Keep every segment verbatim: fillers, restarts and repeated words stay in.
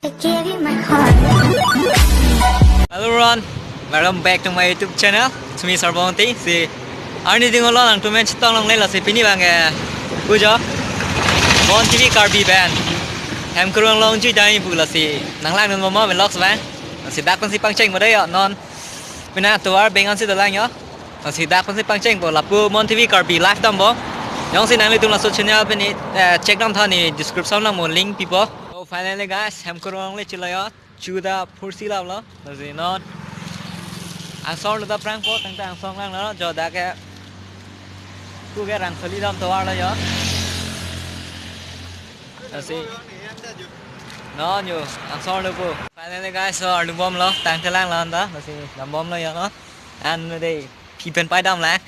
I gave you my heart. Hello everyone, welcome back to my YouTube channel. It's me Sarbonti. Si arni ding along nangtum pen chetong longle, lasi pini abang ke pujo Mon T V Karbi pen Hemkrung along jui dai pu, lasi nanglangdun bom mo vlogs abang. Lasi dak pensi pangcheng mo dei yo non. Pina tovar beng ansi dolang yo. Lasi dak pensi pangcheng po, lapu Mon T V Karbi live dam bom. Jongsi nanglitum laso channel pen ni, eh, check dam tha, ne description along mo link pipo. So finally guys, Hemkrung along le chilo yo. Chuda phursi lap lo. Lasi non angsong lo ta prang po, tangte angsong lang lo jo, dak ke pu ke Rangsoli dam tovar lo yo. Lasi non yo angsong lo po. Finally guys, so arlu bom lo, tangte lang lo anta. Lasi dam bom lo yo non. An dei, phi pen pai dam lang.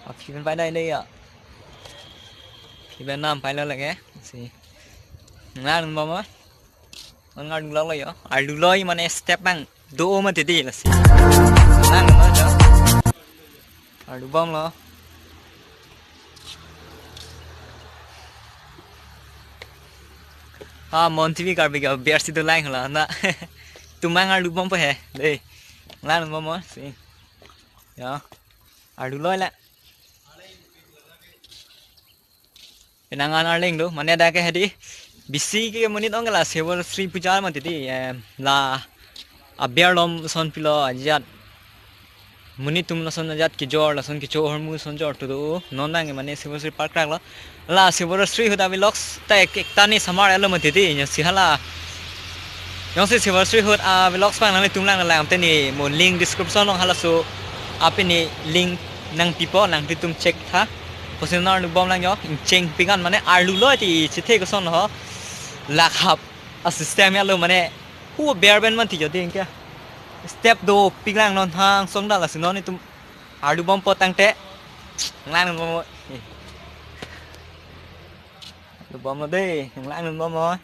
Oh, phi pen pai dai dei yo. Phi pen nam pai lo lake. Si nang bom mo. Nang arlu lo yo. Arlu lo mane step bang do mati dei, lasi nang mo jo. Arlu bom lo. Ah, Mon T V Karbi ke aber si dolang la na. Tum abang arlu bom po he. Dei. Lang bom mo si. Ya. Arlu lo la. Penang an arling do, mane dak ke hedi. Bisi ke monit ong la Shivratri puja mati dei, em, la aber lom son pilo ajat. Monit atum lason ajat kejor, lason kecho ahormu son jor tu do. Non abang mane Shivratri park rak lo. La Shivratri ahut a vlogs ta ek, ekta ni samar elo mati dei, jongsi hala. Jongsi Shivratri ahut a vlogs abang nanglitum lang lang te ne mo link description along halaso api ne link nangpipo, nanglitum check tha. Pusi non arlu bom lang yo, ingcheng pik an mane arlu lo ti chethe koson ho. Lakhap a system ya lo mane hu aber pen mati jo dei ke. Step do pik lang non hang song da, lasi non itum arlu bom po tangte. Lang bom mo. Arlu bom lo dei, lang bom mo.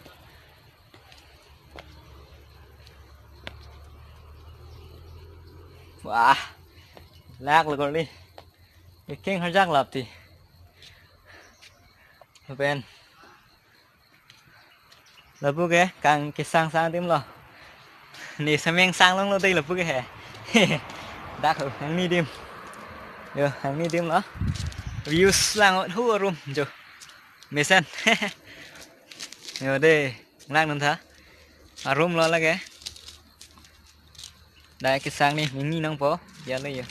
Wah. Lak lo kor dei. Kekeng harjak lap ti. Pen. Lapu ke kang kesang sang adim lo. Ne sameng sang long lo dei lapu ke he. Dak ho, hangni adim. Yo, hangni adim lo. Views lang hu arum jo. Mesen. Yo dei, lang non tha. Arum lo lake. Dak kesang ni, mini nang po, ya lo ya.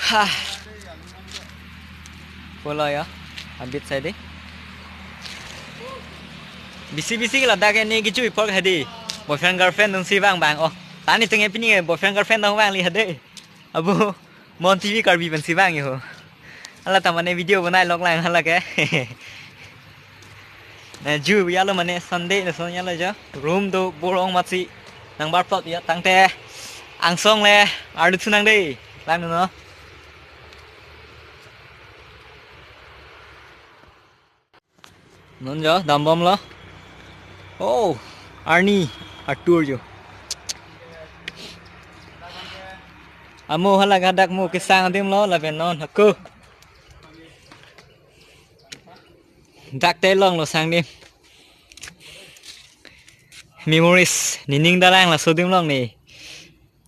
Ha. Pulo ya, abit sai dei. Bisi bisi ke ladak ke ne kejui apor hedi. Boyfriend girlfriend dun si bang bang. Oh, ta netum ke pini ke boyfriend girlfriend dun bang li hedi. Abu Mon T V Karbi pen si bang yo. Hala ta mane video banai lok lang hala ke. Na ju ya lo mane Sunday na son ya lo jo. Room do bor ong matsi nang bar plot ya tangte angsong le arlu thu nang dei. Lang no. Non jo dam bom lo. Oh, arni atur jo. Amo hala ke dak mo kesang adim lo lapen non hako. Dak te long lo sang adim. Memories nening dolang laso adim long ne.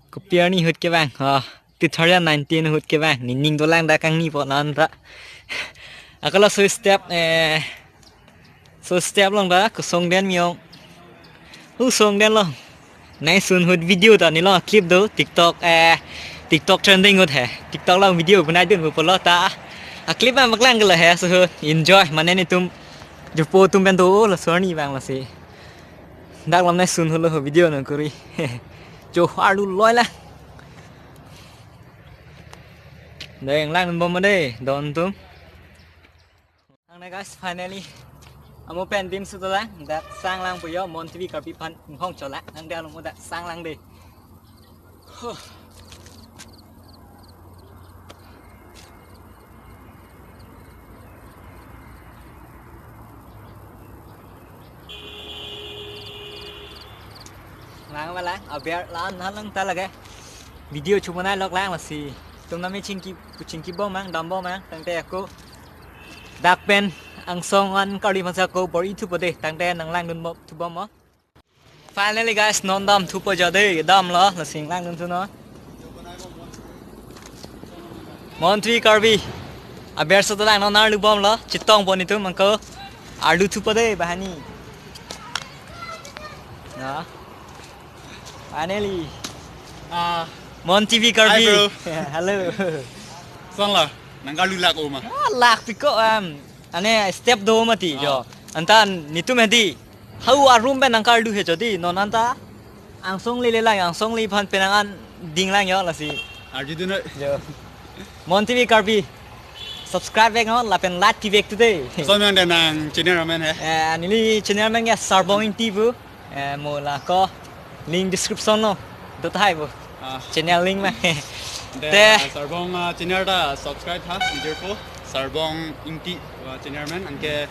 Kopi arni ahut ke bang, oh, two thousand nineteen ahut ke bang, nening dolang dak kangni po non ta. Ako laso step, eh, so step long ta, kosong den miyong. Hu song den long. Nai sun ahut video ta ne long clip do, TikTok, eh, TikTok trending ahut he. TikTok long video banai dun pulo ta. A clip ma maklang ke lo he, so ahut enjoy, mane netum jupo atum pen do, laso arni bang lasi. Dak lam nai sun ahut lo video nang kuri. Jo arlu loi la. Deng lang bom dei, don atum. Ang na guys, finally. Amo pen adim su dolang, dak sang lang puyo, Mon T V Karbi aphan inghong chola, nang dia lo mo dak sang lang dei. Huh. Lang bala, aber lan halang ta lake. Video chumanai lok lang lasi. Tum nami chingki, chingki bom mang, dam bom mang, tangte ako. Dak pen, Angsong an Karbi aphan si ako bor-i thupo dei, tangte nanglangdun bom, thubom mo. Finally guys, non damthupo jo dei, damlo, lasi nanglangdunthu non. Mon T V Karbi. Aber so to lang non arlubomlo, chetongpo netum ako. Arluthupo dei, banghini. Na. Finally. Ah, Mon T V Karbi. Hi, bro. Hello. Sonlo, nangkarlu lak oma? Ah, lak piko, em, ane step do mati jo. Ah. Anta netum hedi. Hau arum pen nangkarlu he jo dei, non anta. Angsong le le lang, angsong le aphan penang an ding lang jo lasi. Arjudun noi. Jo. Mon T V Karbi. Subscribe vek non, lapen like pi vek tu dei. Son yang denang channel amen he? Eh, neli channel amen ke Sarbong Ingti pu. Eh, mo la ko link description lo. Do tahai pu. Ah. Channel link ma. Te, te, ah, Sarbong, ah, channel ta subscribe tha, jirpo. Sarbong Ingti, ah, channel amen, anke,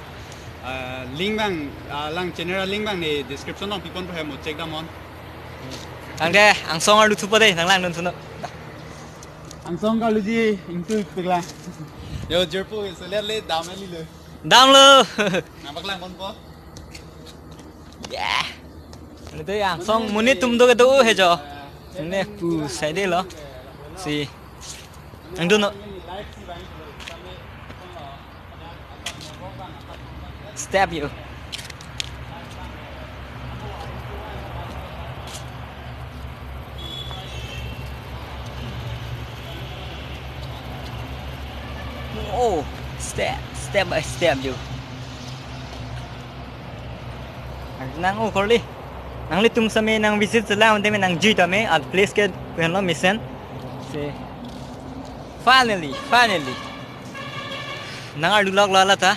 ah, link abang, ah, lang channel link abang ne description along piponpo he, mo check dam non. Anke, angsong arluthupo dei, nanglangdunthu non. Angsong karluji, ingtu ik pik lang. Yo, jirpo, selet le, dam le lo. Damlo. Nangpaklangponpo. Yeah. Ante angsong monit atum do kedo he jo. Ne pu sai dei lo. Si. Nangdun non. Step yo. Oh, step, step by step yo. Nang o korli. Nanglitum sitame nang visit sela unte me nangjui tame at place ke pen lo mesen. Si. Finally, finally. Nangarlu loklo lata.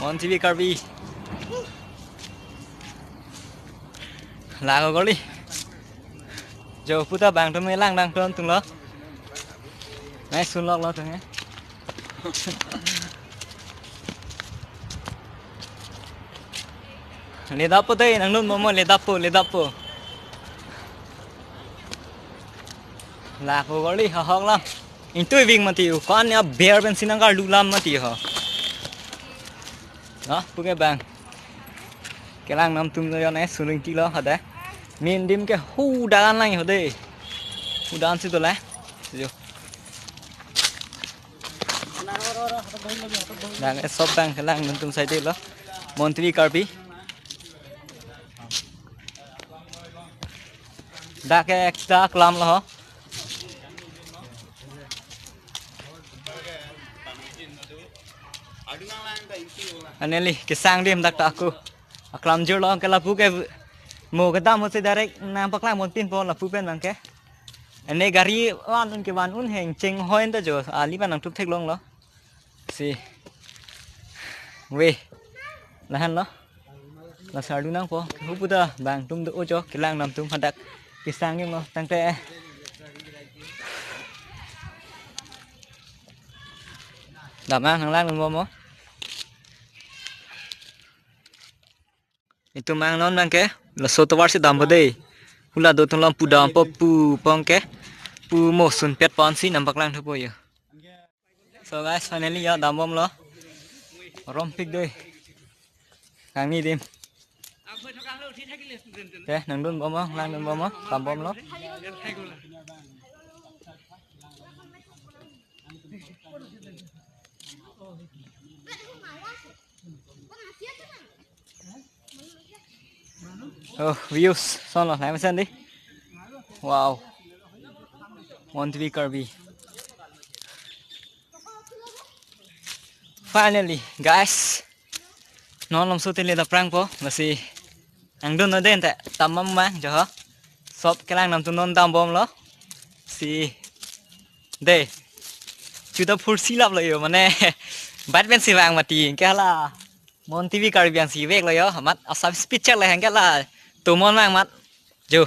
Mon T V Karbi. Lak o korli. Jo puta bang tum langdang ton tunglo. Nai sun loklo tung he. Ledappo dei, nangdun bom mo, ledappo, ledappo. Lak o korli, hahok lam. Ingtu ik mati u, ko-an aber pensi nangkarlu lam mati ho. Na, puke bang. Kelang nam atum jo ne suling tilo hada. Min dim ke hudan lang ho dei. Hudan si dole. Jo. Nang esop bang kelang nam atum sai dei lo. Mon T V Karbi. Dak ke ekta aklam lo ho. Aneli, kesang dim dak ta ako. Aklam jor lo ke lapu ke mo kedam ho si direct nangpaklang ponpinpo lapu pen bang ke. Ane gari van un ke van un heng cheng hoi ta jo. Ali pan nangtup theklonglo. Si. Weh. Lahenlo. Lasi arlu nangpo. Hupu ta bang atum do o jo. Kelang nam atum hadak. Kesang dim lo. Tangte. Dam ma nanglangdun bom mo. Itum angnon bang ke, laso tovar si dampo dei. Hula do atum lo pu dampo pu pong ke. Pu mo sunpet ponsi nangpaklangthupo yo. So guys, finally yo dambomlo. Rompik dei. Kangni dim. Te, nangdun bom mo, langdun bom mo, dambomlo. Oh, views. Sonlo, lang mesen dei. Wow. Mon T V Karbi. Finally, guys. Non lomso tele daprangpo, lasi nangdun non dei te, tamam ma, jo ho. Sop kelang nam atum non dambomlo. Si. Dei. Chuta phursi laplo yo, mane. Bat pensi vang mati, ke hala. Mon T V Karbi ang si veklo yo, amat asap speed check le hang ke la. Tumon mang mat. Jo.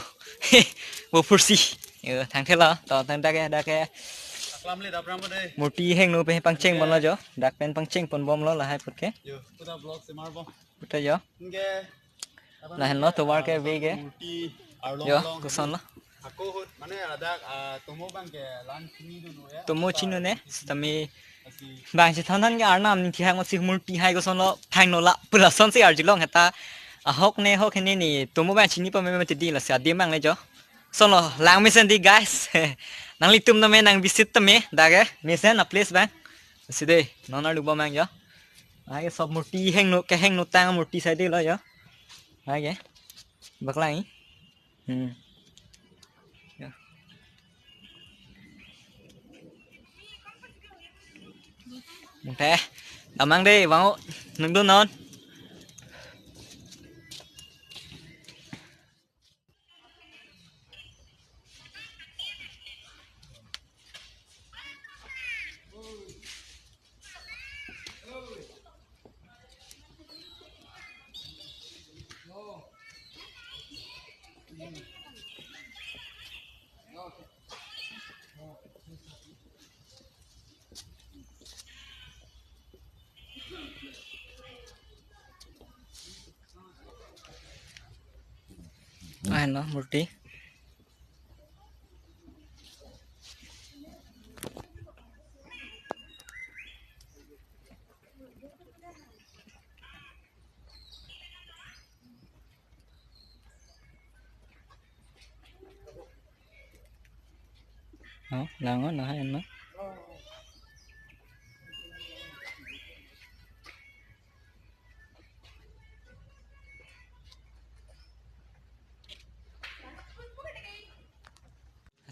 Bo phursi. Yo, thangthelo. To, thang dak ke, dak ke. Aklam le daprangpo dei. Murti hengno pen pangcheng ponlo jo. Dak pen pangcheng ponbomlo lahai put ke. Yo, puta vlog si marbom. Puta jo. Hingke. Lahenlo tovar ke ve ke. Murti arlong. Yo, along kosonlo. Ako ahut mane ladak, ah, tomo abang ke lang chinidunlo ya. Tomo chinine, sitame bang chethan than ke arnam ningthihang masi murti hai kosonlo phangno la pu lasonsi arjulong heta. Ahok ne hok hene ne tomo abang chini pame mati di lasi adim abang le jo. Sonlo lang mesen di guys. Nanglitum tame nang visit tame dak ke mesen a place abang. Side non arlu bom abang jo. Ai sob murti hengno kehengno tang murti saidelo jo. Ai ke. Baklang. Hmm. Ya. Mungte, damnang de, bang-o, nangdun non. Ai no murti. Oh, lang-o, nah, yan, no?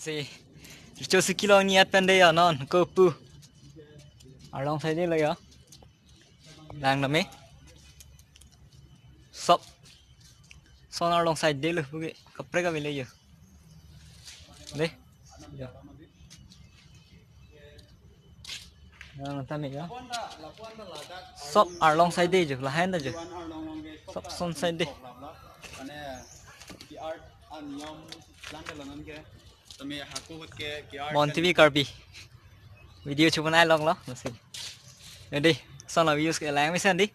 Si, richo si kilo ni at pen de ya non, ko pu. Arlong saidelo ya. Lang tame. Sob. Son arlong saidelo, buke, kaprek kami le ya. De. Ya. Yang tame ya. Sob arlong saide jo, lahen ta jo. Sob son saide. Mon T V Karbi. Video chobonai longlo, masi. Jadi, sonlo views ke lang mesen di.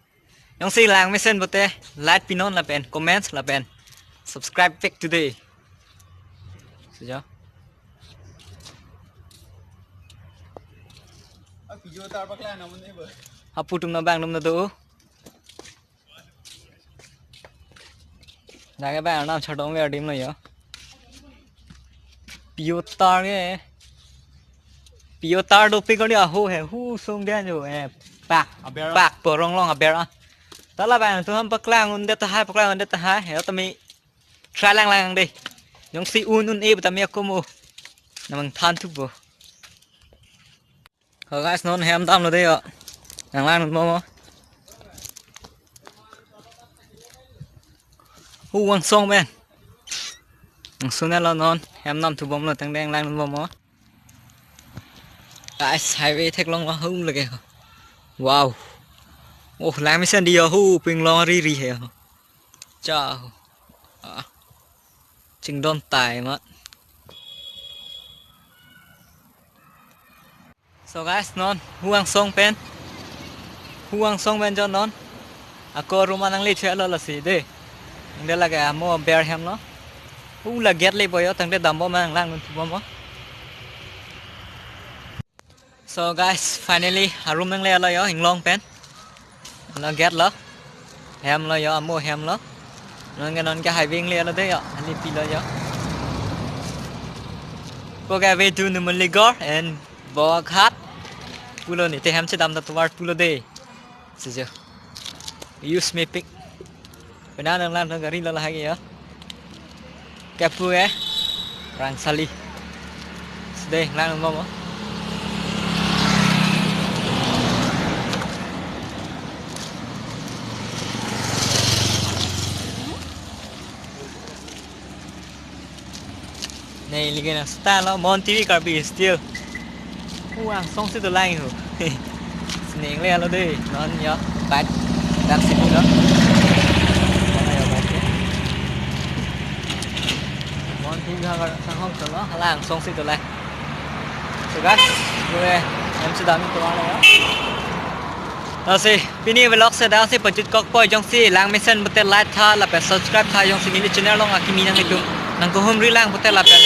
Jongsi lang mesen pote like pinon lapen comments lapen subscribe back today. Sujo. Hapu atum nabang atum nado. Dak ke bang arnam chardom ver adim lo ya. Piu atar ke. Piu atar dopik kali aho he. Hu sung dia jo, eh. Pak. Aber. Pak porong long aber ah. Ta labang atum paklang un-e tahai, paklang un-e tahai. He tame try lang lang de. Jongsi un-un-e tame akomo. Namang thanthupo. Oh guys, non hem damlo de ya. Nang langdun bom mo. Hu angsong pen. Angsong lo non. Hem damthu bomlo tangdeng langdun bom mo. Guys, highway theklonglo hu lake. Wow. Oh, lang mesen di ya hu pinglong riri he. Cha. Ah. Chingdon tai mat. So guys, non hu angsong pen. Hu angsong pen jo non. Ako room nangle chelo lasi de. Ingde lake amo ber hem lo. Hu la gate le boyo tangte dambom nang langdun thubom mo. So guys, finally arum nanglelo yo, inglong pen. Lo gate lo. Hem lo yo, amo hem lo. Nonke nonke highway inglelo de yo, hali pilo yo. Ko ke way to Numaligarh and Boghat. Pulo ne te hem chedam ta tovar pulo de. Sujo. Use me pick. Pena nang lang gari lo lahai ke ya. Kepu eh. Rangsali. Side lang mo mo. Ne lagi na style lo, Mon T V Karbi still. Hu angsong si dolang hu. Sining le alo de, non yo, bat, dak sini lo. Mana yo, bat ke. Mon T V ha kar sang hong solo, hala angsong si dolang. So guys, gue M C Dami tuan ya. Lasi, pini vlog si dak si pajut kok poi, jongsi lang mesen bete like tha, lapen subscribe tha, jongsi neli channel along akimi nanglitum. nangkehumri lang pute lapen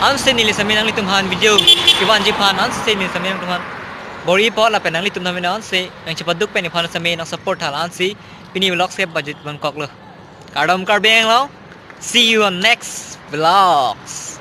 ansi neli sitame nanglitum aphan video kevanji aphan ansi neli sitame nangtum aphan bor-ipo lapen nanglitum sitame ansi nangchepaduk pen iphan sitame nangsupport tha la ansi pini vlogs ke pajut bangkoklo. Kardom Karbi Anglong. See you on next vlogs.